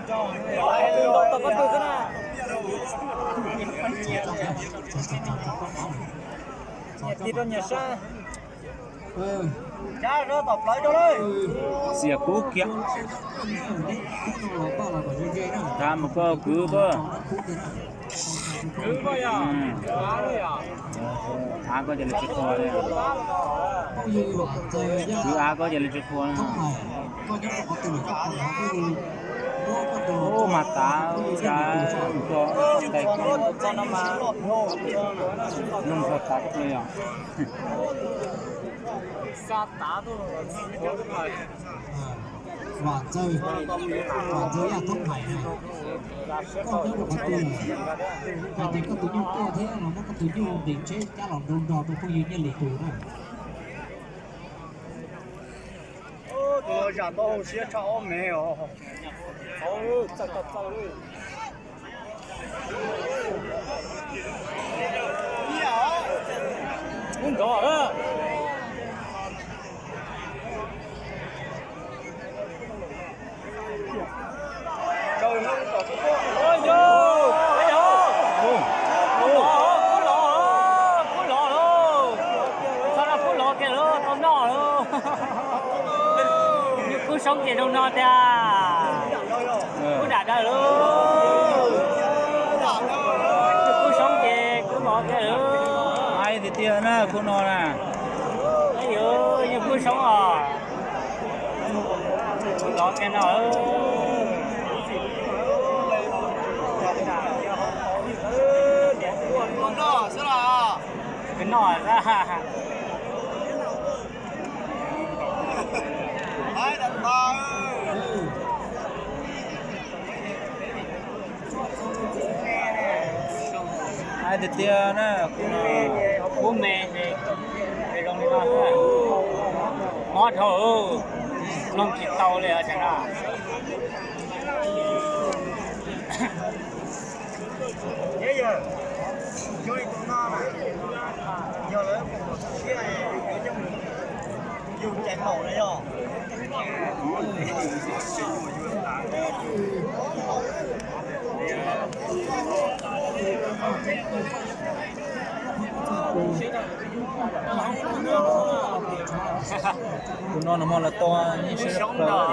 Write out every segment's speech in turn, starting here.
Ntaus tau pob tw xwb na. Nyias tig rau nyias sab. Xiam kub kiag. Thav mus koj kwv koj. Av koj ces lawv tsis qhuas li. Kwv av koj ces lawv tsis qhuas li. Ub, mas tav ua cas nrog tais kub, nrog tav kub li os. Vam Ntxawg, Vam Ntxawg Yaj Thoob Hais na, koj nyob rau qhov twg? Hais tias koj tus nyuj tuaj thiab no, muab koj tus nyuj nqis tsheb cab los nrog nrog rau phooj ywg Nyiaj Lis tus na. Tus zam tau hauv siab tshaj ob mev os. Ub nrov. Kub los, kub los, kub los lauj, tau noj lauj. Nyuj kub soob ces zoo no tiag. Kub dam dawb lauj. Nyuj kub soob ces kub los tiag lauj. Aib tiag tiag na khub no na. Aib yuav nyuj kub soob os. Kub los tiag no. Kub noj xwb. Aib tiag tiag na, kub me, zoo li no xwb. Mob dhau, mloog tsis tau li os. Yog lawv mus siab, yus cais maum na yog. Tus no no mas lawv tau nyiaj siab plaws.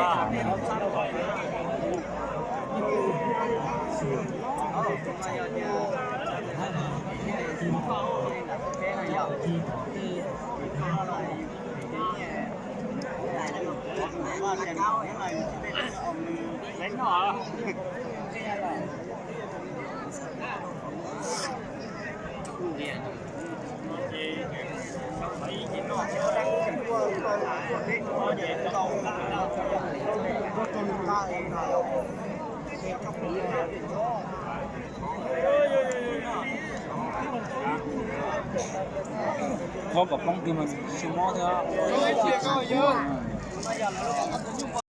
Qhov kom poob kiag mas tsis mob thiab.